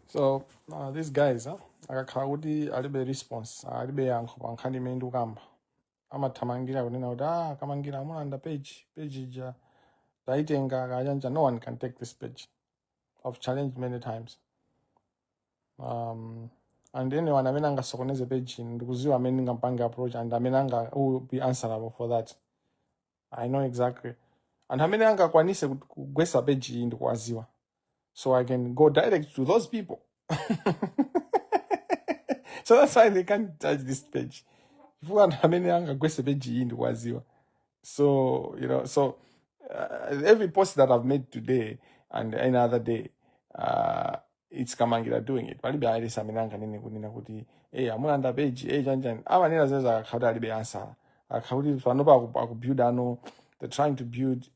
So these guys, huh, akakhala kuti alibe response, alibe yankho pa nkhani imene ndikukamba, amathamangira kunena kuti, "Ah, Kamangira amulanda page, page ija taitenga kachanja." No one can take this page. I've challenged many times, and anyone amene angasokoneze page, ndikuziwa amene ndingampange approach and amene anga who will be answerable for that. I know exactly anthu amene angakwanise kugwesa page iyi, ndikuwaziwa, so I can go direct to those people. So that's why they can't touch this page, chifukwa anthu amene angagwese page iyi ndikuwaziwa. So so every post that I've made today and any other day, it's Kamangira doing it. Palibe aliyense amene anganene kunena kuti, "Hey, amulanda page, hey, chanjani." Amanena zimene akakhala kuti alibe answer, akakhala kuti panopa akubuild ano, they're trying to build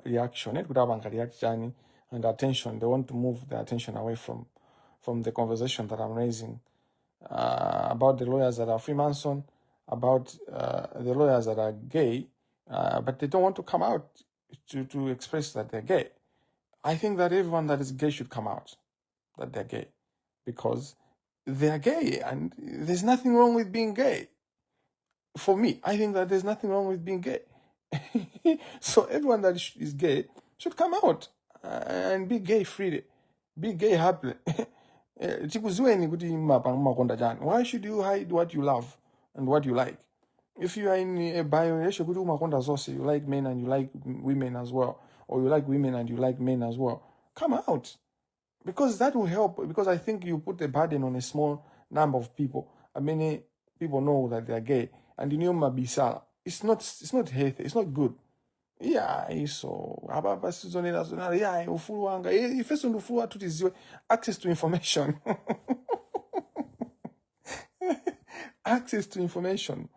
reaction, kuti apanga react chani and attention. They want to move the attention away from the conversation that I'm raising about the lawyers that are Freemason, about the lawyers that are gay, but they don't want to come out to express that they're gay. I think that everyone that is gay should come out that they're gay because they are gay and there's nothing wrong with being gay. For me, I think that there's nothing wrong with being gay. So everyone that is gay should come out and be gay freely, be gay happily. Tikuziweni kuti mumakonda chani. Why should you hide what you love and what you like? If you are in a biracial, kuti umakonda zonse, you like men and you like women as well, or you like women and you like men as well, come out, because that will help, because I think you put the burden on a small number of people. Many people know that they are gay and you mabisala. It's not healthy, it's not good. Yeah, iso apapa sizonena zonena, yeah, ufulu wanga. Ifenso ndi ufulu wathu tiziwe, access to information, access to information.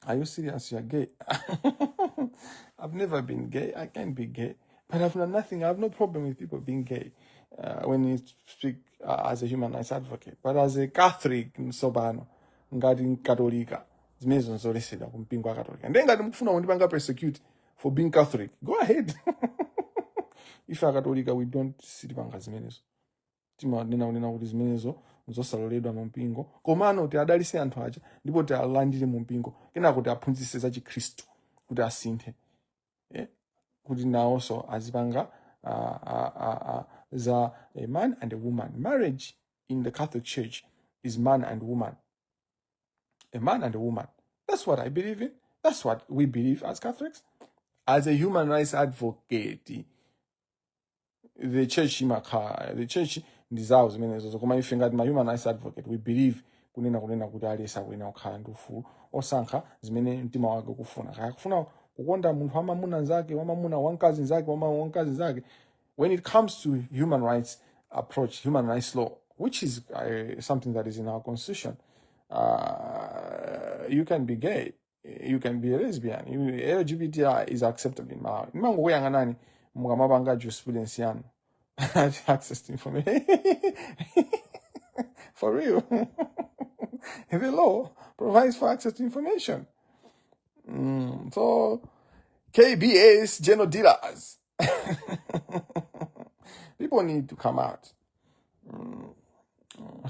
Are you serious? You're gay? I've never been gay. I can't be gay. But I've got nothing. I have no problem with people being gay when you speak as a human rights advocate. But as a Catholic, msobano, ngati Mkatolika, zimenezo nzoletsedwa kumpingo wa Katolika. Ndiye ngati mukufuna kundipanga persecute for being Catholic, go ahead. Ife Akatolika, we don't, sitipanga zimenezo. Timanena kunena kuti zimenezo nzosaloledwa mu mpingo, komano tiadalise anthu aja ndipo tialandire mu mpingo, kenako tiaphunzitse za Chikhristu kuti asinthe, eh? Kuti nawonso azipanga za a man and a woman. Marriage in the Catholic Church is man and woman, a man and a woman. That's what I believe in. That's what we believe as Catholics. As a human rights advocate, the church imakhala, the church ndi zawo zimenezo, koma ife ngati ma human rights advocate, we believe kunena kuti aliyense akuyenera kukhala ndi ufulu osankha zimene mtima wake ukufuna, kaya kufuna kukonda munthu wamamuna nzake, wamamuna wamkazi nzake, wamkazi nzake. When it comes to human rights approach, human rights law, which is something that is in our constitution, you can be gay, you can be a lesbian. LGBTI is accepted in Malawi. Ndimangokuyang'anani mukamapanga jurisprudence yanu. Access to information, for real. The law provides for access to information. So KBS general dealers, people need to come out.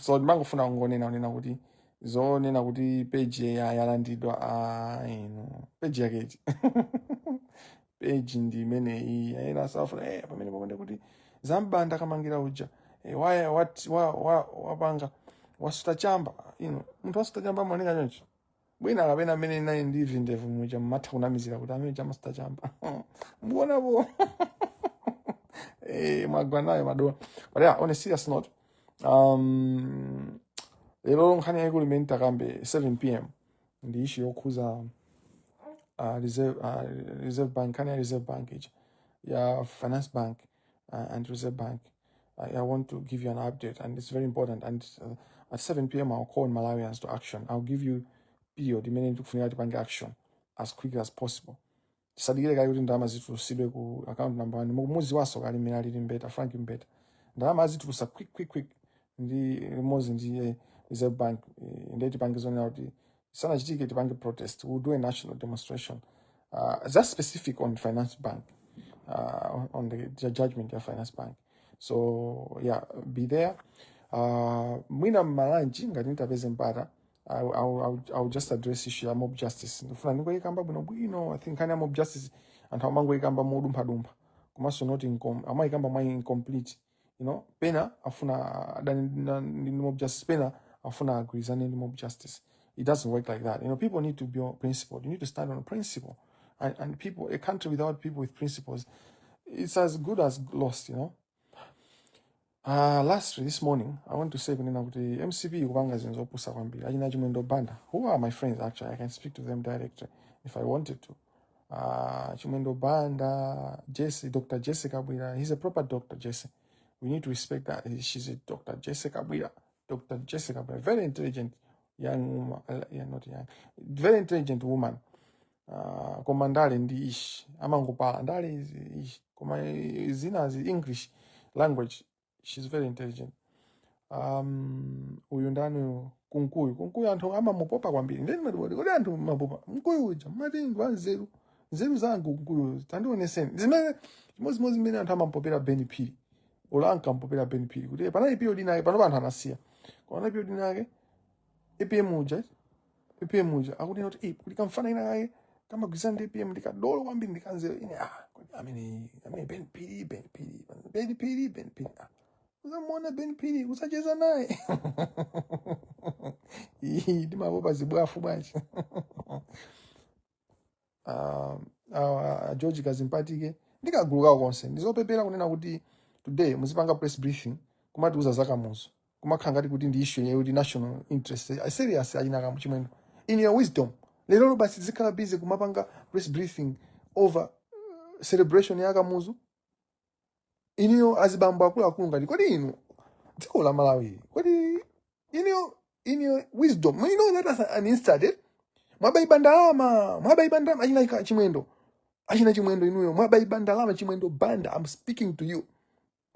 So ndimangofuna kungonena kunena kuti zonena kuti page yalandidwa, ah, ino page yakechi, page ndi imeneyi. Ena safuna, pamene pakonde kuti zambanda Kamangira uja, waya what wa wapanga wasuta chamba. Ino munthu wasuta chamba amaoneka choncho bwina, kapena amene nali ndi vindevu muja mmatha kunamizira kuti amene chamasuta chamba mukuonapo, mwagwa nayo madola. But yeah, on a serious note, lero nkhani yayikulu imene takambe 7 p.m. ndi issue yokhuza Reserve Bank, nkhani ya Reserve Bank ija ya Finance Bank and Reserve Bank. I want to give you an update and it's very important, and at 7 p.m. I'll call Malawians to action. I'll give you period imene ndikufunika tipange action as quick as possible. Tisadikire kale kuti ndalama zitulusidwe ku account number 1. Mukumuziwaso kale mmene alili Mbeta, Frank Mbeta. Ndalama azitulusa quick, quick, quick ndi limodzi ndi Reserve Bank. Ndiye tipange zonena kuti sanachitike, tipange protest. We'll do a national demonstration just specific on Finance Bank, on the judgment ya Finance Bank. So yeah, be there. Mwina mma lunch ngati nditapeze mpata, I'll just address issue ya mob justice. Ndifuna ndingoyikamba bwinobwino. I think nkhani ya mob justice anthu amangoyikamba modumphadumpha, komanso not amayikamba mwa incomplete. Pena afuna adani ndi mob justice, pena afuna agwirizane ndi mob justice. It doesn't work like that. People need to be on principle. You need to stand on principle, and people, a country without people with principles, it's as good as lost. Lastly, this morning, I want to say kunena kuti MCP ikupanga zinthu zopusa kwambiri. Achina Chimwendo Banda, who are my friends actually, I can speak to them directly if I wanted to. Chimwendo Banda, Jesse, Dr. Jessica Kabwila, he's a proper doctor, Jesse. We need to respect that. She's a Dr. Jessica Kabwila. Dr. Jessica Kabwila, very intelligent young woman, yeah, not young, very intelligent woman. Koma ndale ndi ish, amangopala ndale izi ish, koma zinazi English language, she's very intelligent. Uyu ndani uyu? Kunkuyu. Kunkuyu anthu amamupopa kwambiri. Ndeni mati kodi anthu mapopa mkuyu uja, mati ndi wanzeru, nzeru zangu Kunkuyu tandioneseni. Zimene chimodzimodzi zimene anthu amamupopera Ben Phiri, olo ankampopera Ben Phiri kuti panali period inake, panopa anthu anasiya, koma panali period inake APM uja, APM uja akunena kuti eh, kuti kamfana ina kake kamagwirizana ndi APM ndikadolo kwambiri, ndikanzeru. Ine, ah, kodi amene Ben Phiri, Ben Phiri, Ben Phiri, Ben Phiri, ah, uzamuona Ben Phiri, usacheza naye. Ii, ndimapopa zibwafu bwanji? George Kazimpatike ndikagulu kawo konse, ndizopepera kunena kuti today muzipanga press briefing kumatiuza za Kamuzu, kumakhala ngati kuti ndi issue yakuti national interest. Serious, achina Kamu Chimwendo, in your wisdom, lero basi zikhala busy kumapanga press briefing over celebration ya Kamuzu. Iniyo azibambo akuluakulu ngati, kodi inu dziko la Malawi, kodi iniyo, in your wisdom, you know that as an instant, eh? Mwabaiba ndalama, mwabaiba ndalama. Achina Chimwendo, achina Chimwendo, inuyo mwabaiba ndalama. Chimwendo Banda, I'm speaking to you.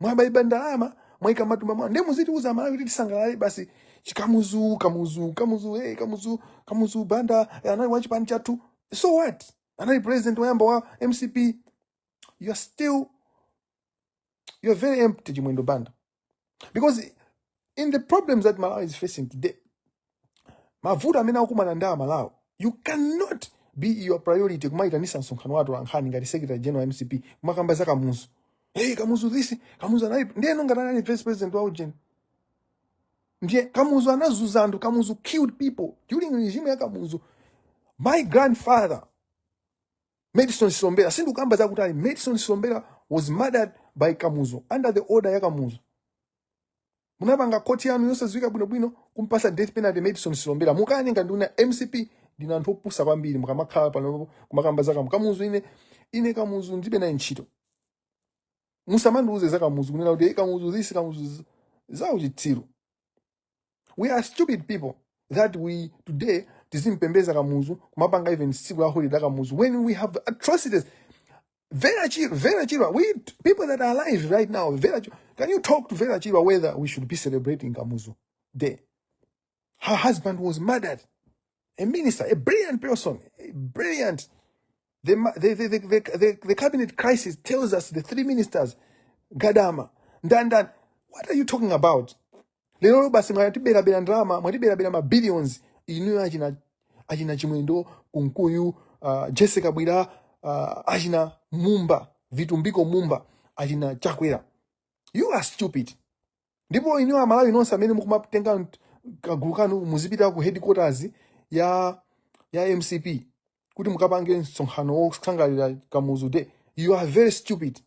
Mwabaiba ndalama, mwaika matumba mwa, ndiye muzitiuza Malawi kuti tisangalale basi. Chikamuzu, Kamuzu, Kamuzu, hey, Kamuzu, Kamuzu Banda, eh, anali wa chipani chathu. So what? Anali president woyamba wa MCP. You're still, you're very empty, Chimwendo Banda, because in the problems that Malawi is facing today, mavuto amene akukumana ndi Amalawi, you cannot be your priority kumayitanisa msonkhano watu ankhani ngati secretary general wa MCP kumakamba za Kamuzu. Hey, Kamuzu this, Kamuzu anali, ndiyeno ngati anali vice president wa ujeni, ndiye Kamuzu anazuza anthu. Kamuzu killed people during regime ya Kamuzu. My grandfather Madison Silombera, sindikukamba zakutali, Madison Silombera was murdered by Kamuzu, under the order ya Kamuzu. Munapanga koti yanu yosadziwika bwinobwino kumpasa death penalty Madison Silombera. Mukanenga nduna MCP, ndina anthu opusa kwambiri. Mukamakhala pano kumakamba za Kamuzu, ine Kamuzu ndibe naye ntchito. Musamandiuze za Kamuzu kunena kuti, "Hey, Kamuzu this, Kamuzu this." Zauchitsiru. We are stupid people that we today tizimpembeza Kamuzu, kumapanga even tsiku la holiday la Kamuzu, when we have atrocities. Vera Chirwa, Vera Chirwa, we people that are alive right now, Vera Chirwa, can you talk to Vera Chirwa whether we should be celebrating Kamuzu Day? Her husband was murdered, a minister, a brilliant person, a brilliant. The cabinet crisis tells us the three ministers, Gadama, Ndandan, what are you talking about? Lero basi mwatiberabera ndalama, mwatiberabera ma billions inuyo achina Chimwendo, Kunkuyu, Jessica Bwira, achina Mumba, Vitumbiko Mumba, achina Chakwera, you are stupid. Ndipo inuyo Amalawi nonse amene mukumatenga kagulu kanu muzipita ku headquarters ya MCP kuti mukapange msonkhano wosangalira Kamuzu Day, you are very stupid.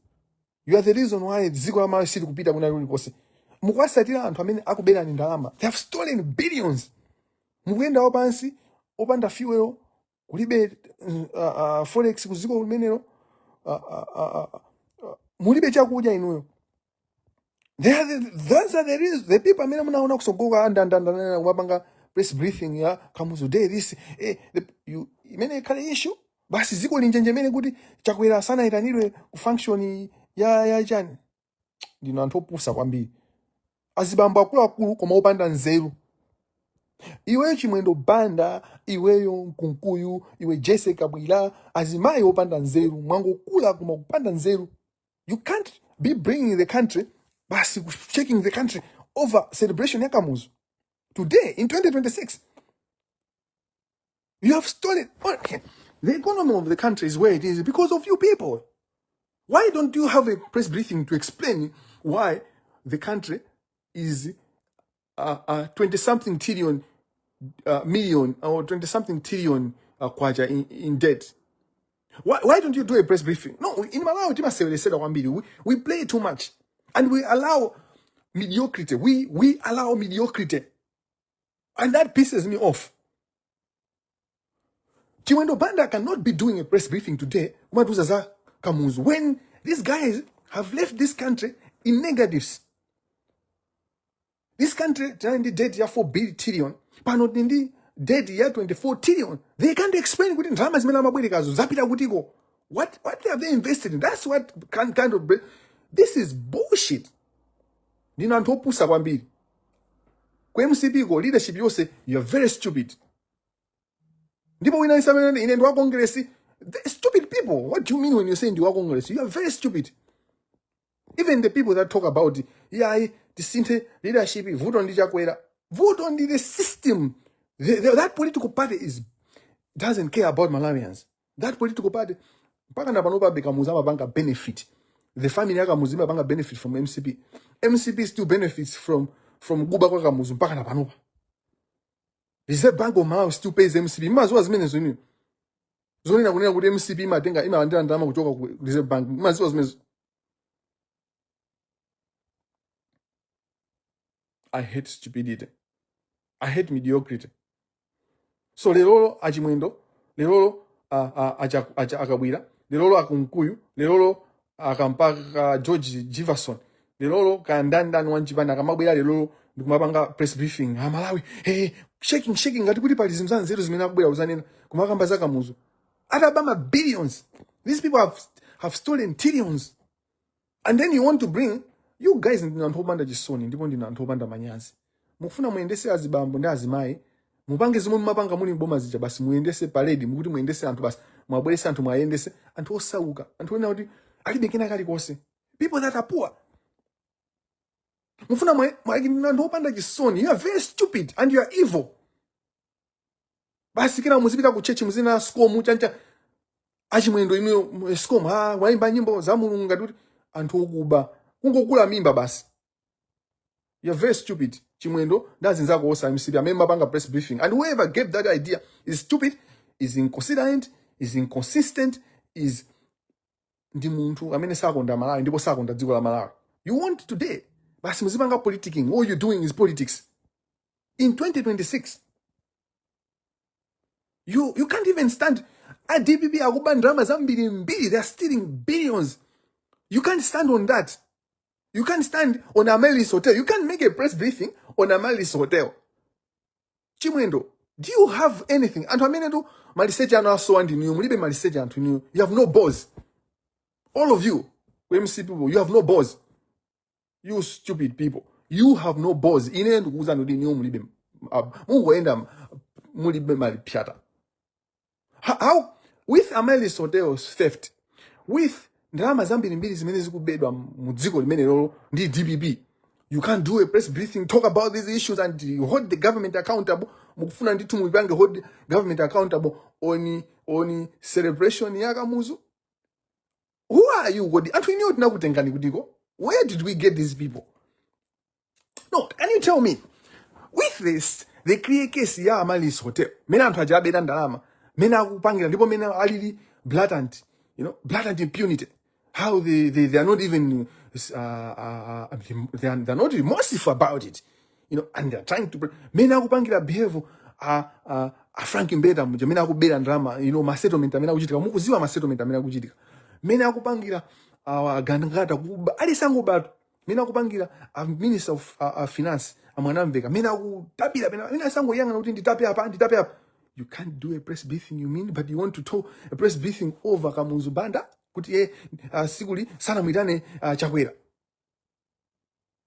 You are the reason why dziko la Malawi silikupita kuna kulikonse. Mukuwasatira anthu amene akuberani ndalama. They have stolen billions. Mukuyenda wapansi opanda fuel, kulibe forex ku dziko limenelo, mulibe chakudya inuyo. Those are the reasons, the people amene munaona kusogoka andandandana kumapanga press briefing ya Kamuzu Day this, eh, imene ikhale issue basi dziko linjenjemere kuti Chakwera sanayitanidwe ku function ya chani. Ndino anthu opusa kwambiri, azibambo akuluakulu koma opanda nzeru. Iweyo Chimwendo Banda, iweyo Nkunkuyu, iwe Jesse Kabwila, azimayi opanda nzeru, mwangokula koma kupanda nzeru. You can't be bringing the country. Basi shaking the country over celebration ya Kamuzu. Today in 2026, you have stolen. Okay. The economy of the country is where it is because of you people. Why don't you have a press briefing to explain why the country is 20 something trillion million or 20 something trillion kwacha in debt? Why don't you do a press briefing? No, in Malawi timaseweresedwa kwambiri. We play too much and we allow mediocrity. We allow mediocrity and that pisses me off. Chimwendo Banda cannot be doing a press briefing today kumatiuza za Kamuzu when these guys have left this country in negatives. This country tinali ndi debt ya 4 billion trillion, pano tili ndi debt ya 24 trillion. They can't explain kuti ndalama zimene amabwerekazo zapita kutiko. What have they invested in? That's what kind of, this is bullshit. Ndinu anthu opusa kwambiri. Ku MCP ko leadership yonse, you are very stupid. Ndipo wina isamene ine ndi wa Congress. The stupid people. What do you mean when you say ndi wa Congress? You are very stupid. Even the people that talk about, yeah, tisinthe leadership, vuto ndi Chakwera, vuto ndi the system. That political party is doesn't care about Malawians. That political party, mpaka na panopa Kamuzu amapanga benefit, the family ya Kamuzu imapanga benefit from MCP. MCP still benefits from kuba kwa Kamuzu mpaka na panopa. Reserve Bank of Malawi still pays MCP. Mumaziwa zimenezo inu, zonena kunena kuti MCP imatenga, imalandira ndalama kuchoka ku Reserve Bank? Mumaziwa zimenezo? I hate stupidity. I hate mediocrity. So lerolo achimwendo, lerolo akabwira, lerolo akunkuyu, lerolo akampaka George Jefferson, lerolo kandandani wanchipani akamabwera lerolo ndikumapanga press briefing, ah, Malawi, hey, shaking shaking, ngati kuti pali zinthu za nzeru zimene akubwera kuzanena, kumakamba za Kamuzu ataba ma billions. These people have stolen trillions and then you want to bring, you guys, ndinu anthu opanda chisoni ndipo ndinu anthu opanda manyazi. Mukufuna muyendese azibambo ndi azimayi, mupange zomwe mumapanga muli mboma zija basi, muyendese parade, mukuti muyendese anthu basi, mwabwerese anthu, mwayendese anthu osauka, anthu ena kuti alibe kena kalikonse, people that are poor. Mufuna ndinu anthu opanda chisoni. You are very stupid and you are evil. Basi kena muzipita ku church, muzina SCOM chancha, achimwendo inuyo, SCOM, ha, waimba nyimbo za Mulungu ngati kuti anthu okuba kungokula mimba basi. You're very stupid, Chimwendo ndi azinzako onse MCP amene mapanga press briefing, and whoever gave that idea is stupid, is inconsiderate, is inconsistent, is ndi munthu amene sakonda Malawi ndipo sakonda dziko la Malawi. You want today basi muzipanga politicking. All you're doing is politics in 2026. You can't even stand. A DPP akuba ndalama zambiri mbiri. They are stealing billions. You can't stand on that. You can't stand on Amaryllis Hotel. You can't make a press briefing on Amaryllis Hotel. Chimwendo, do you have anything? Anthu amene tu maliseche anu asowa ndinuyo, mulibe maliseche anthu inuyo. You have no balls. All of you, MC people, you have no balls. You stupid people. You have no balls. Ine ndikuwuzani kuti inuyo mulibe, mungoyenda mulibe malipyata. How with Amaryllis Hotel's theft, with ndalama zambirimbiri zimene zikubedwa mu dziko limene lolo ndi DPP, you can't do a press briefing, talk about these issues and hold the government accountable? Mukufuna ndithu mupange hold government accountable on celebration ya Kamuzu? Who are you? Kodi anthu inuyo tinakutengani kutiko? Where did we get these people? No, can you tell me, with this the clear case ya Amaryllis Hotel, mene anthu aja abera ndalama, mene akupangira ndipo mene alili blatant, blatant impunity, how they are not even they are not remorseful about it, and they are trying to, mene akupangira behave a Frank Mbeta muja, mene akubera ndalama, ma settlement amene akuchitika, mukuziwa ma settlement amene akuchitika, mene akupangira Gangata kuba alisangobatu, mene akupangira a Minister of Finance amwanamveka, mene akutapira pena, mene asangoyang'ana kuti nditape apa, nditape apa. You can't do a press briefing, you mean? But you want to talk a press briefing over Kamuzu Banda kuti ye sikuli sanamwitane Chakwera.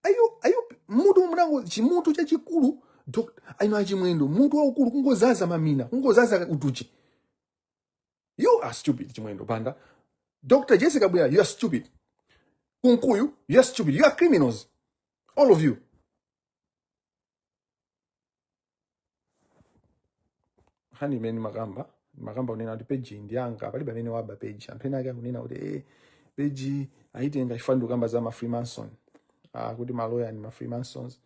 Are you mutu munango chimutu chachikulu, Dr. aino achimwendo, mutu waukulu kungozaza mamina, kungozaza utuchi. You are stupid, Chimwendo Banda. Dr. Jessica Bwira, you are stupid. Kunkuyu, you are stupid. You are criminals. All of you. Nkhani imene makamba kunena kuti page ndi yanga, palibe amene waba page. Anthu ena ake akunena kuti page ayitenga chifukwa ndikukamba za ma Freemason, kuti maloya ndi ma Freemasons,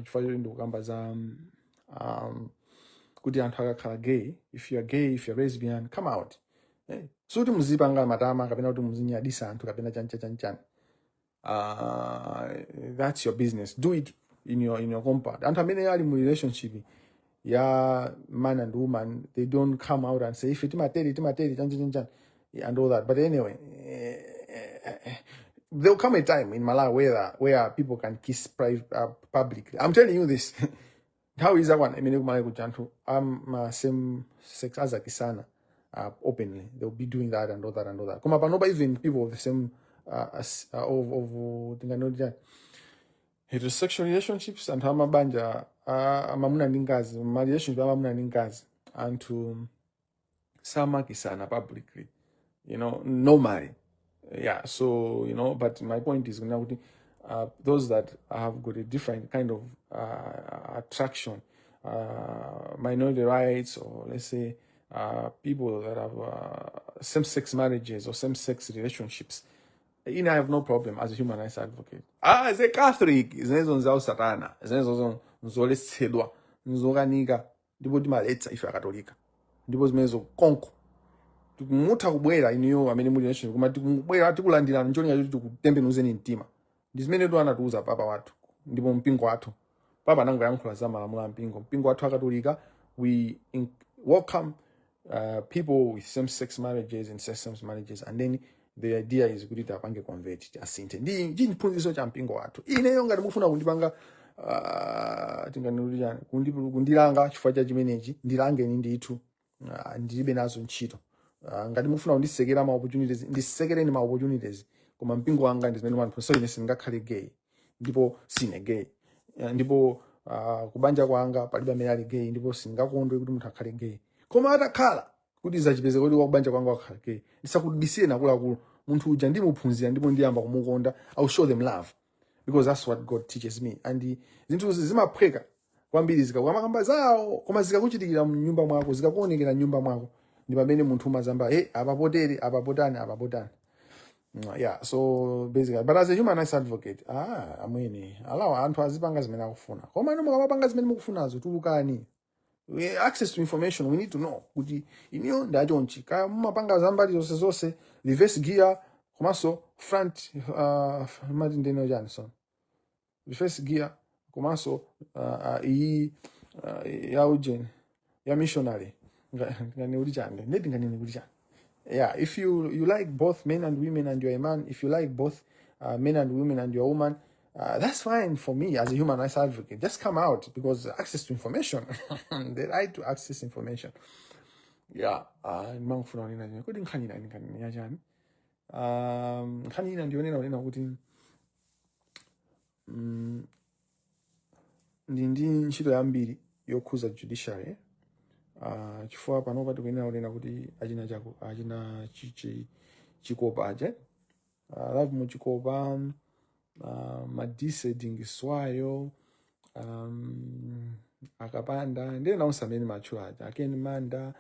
chifukwa choti ndikukamba za kuti anthu akakhala gay, if you are gay, if you are lesbian, come out. Suti muzipanga matama kapena kuti muzinyadisa anthu kapena chancha chanchani. That's your business, do it in your compound. Anthu amene ali mu relationship ya man and woman, they don't come out and say ife timateri timateri chancha chanchani and all that. But anyway, there'll come a time in Malawi where people can kiss publicly. I'm telling you this. Nthawi izakwana imene kumalawi kuja anthu ama same sex azakisana openly. They'll be doing that and all that and all that. Koma panopa, even people of the same as, of tinganoti chani, heterosexual relationships, anthu amabanja amamuna ndi mkazi, ma relationship amamuna ndi mkazi, anthu samakisana publicly normally. Yeah, so but my point is kunena kuti those that have got a different kind of attraction, minority rights, or let's say people that have same-sex marriages or same-sex relationships, I have no problem as a human rights advocate. Ah, as a Catholic, zimenezo nzawo satana, zimenezo nzoletsedwa, nzokanika, ndipo timaletsa ife Akatolika. Ndipo zimenezo konko mutha kubwera inuyo amene muli nation, koma tikubwera tikulandirani ncholinga choti tikutembenuzeni mtima. Ndi zimene tu anatiuza papa wathu ndipo mpingo wathu. Papa anangoyankhula za malamulo a mpingo. Mpingo wathu Akatolika, we welcome people with same sex marriages and same sex marriages, and then the idea is kuti tiapange convert, tiasinthe. Ndi chiphunzitso cha mpingo wathu. Ineyo ngati mufuna kundipanga tinganoti chani, kundilanga chifukwa cha chimenechi, ndilangeni ndithu. Ndilibe nazo ntchito. Ngati mufuna kundisekera ma opportunities, ndisekereni ma opportunities, koma mpingo wanga ndi zimene so ine sindingakhale gay, ndipo sine gay. Ndipo kubanja kwanga palibe amene ali gay, ndipo sindingakondwe kuti munthu akhale gay. Koma atakhala kuti zachipezeka kuti wakubanja kwanga wakhala gay, ndisakubisire akuluakulu, munthu uja ndimuphunzira ndipo ndiyamba kumukonda. I will show them love because that's what God teaches me. And zinthu zimaphweka kwambiri zikakumakamba zawo, koma zikakuchitikira mnyumba mwako, zikakuonekera mnyumba mwako, ndi pamene munthu umazamba, hey, apa potere, apa potani, apa potani. Yeah, so basically, but as a human rights advocate, ah, amwene, alawa anthu azipanga zimene akufuna, koma inu mukamapanga zimene mukufunazo, tulukani. Access to information, we need to know kuti iniyo ndachonchi, kaya mumapanga zambali zonse zonse, reverse gear komanso front, mati ndeno chani, so reverse gear komanso iyi ya ujeni ya missionary. Ngani kuti chani, ndeti nganene kuti chani. Yeah, if you like both men and women and you're a man, if you like both men and women and you're a woman, that's fine for me as a human rights advocate. Just come out, because access to information, the right to access information. Yeah, ndimangofuna kunena chani kuti nkhani ina, nkhani yachani, nkhani ina ndionena kunena kuti ndi ntchito yambiri yokhuza judiciary, chifukwa panopa tikuyenera kunena kuti achina chako, achina Chikopa aje, Lovemore Chikopa, Madise Dingiswayo, akapanda ndiye nawonse amene matchula aja, Aken Manda,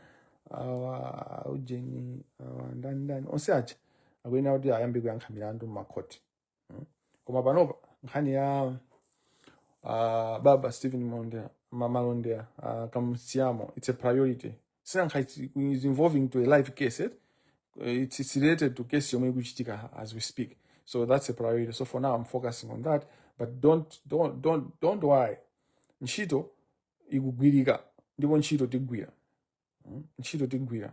awa ujeni, awa ndani ndani, onse aja akuyenera kuti ayambe kuyankha milandu mmakhoti. Koma panopa nkhani ya baba Stephen Malondera, Malondera, Kamsiamo, it's a priority. Sinankha is involving to a live case, eh? It's related to case yomwe ikuchitika as we speak, so that's a priority. So for now I'm focusing on that, but don't worry, ntchito ikugwirika ndipo ntchito tigwira. Ntchito tigwira,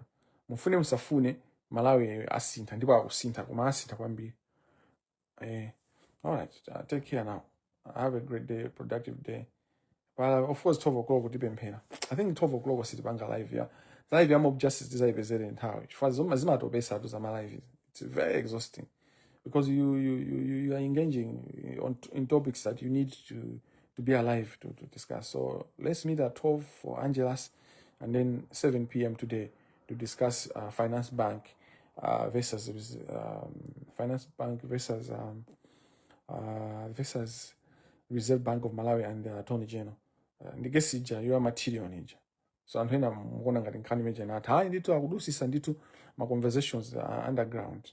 mufune musafune, Malawi asintha ndipo akusintha, koma asintha kwambiri. All right, take care now. Have a great day, productive day. But of course 12 o'clock tipemphera. I think 12 o'clock sitipanga live ya live ya mob justice, tizayipezere nthawi chifukwa zoma zimatopesatu za ma live. It's very exhausting because you are engaging in topics that you need to be alive to discuss. So let's meet at 12 for Angelus and then 7 p.m. today to discuss Finance Bank versus Finance Bank versus Reserve Bank of Malawi and the Attorney General. Ndi kesi ija ya ma trillion ija. So anthu ena mukuona ngati nkhani imeja inatha. Hayi ndithu, akudusisa ndithu ma conversations underground.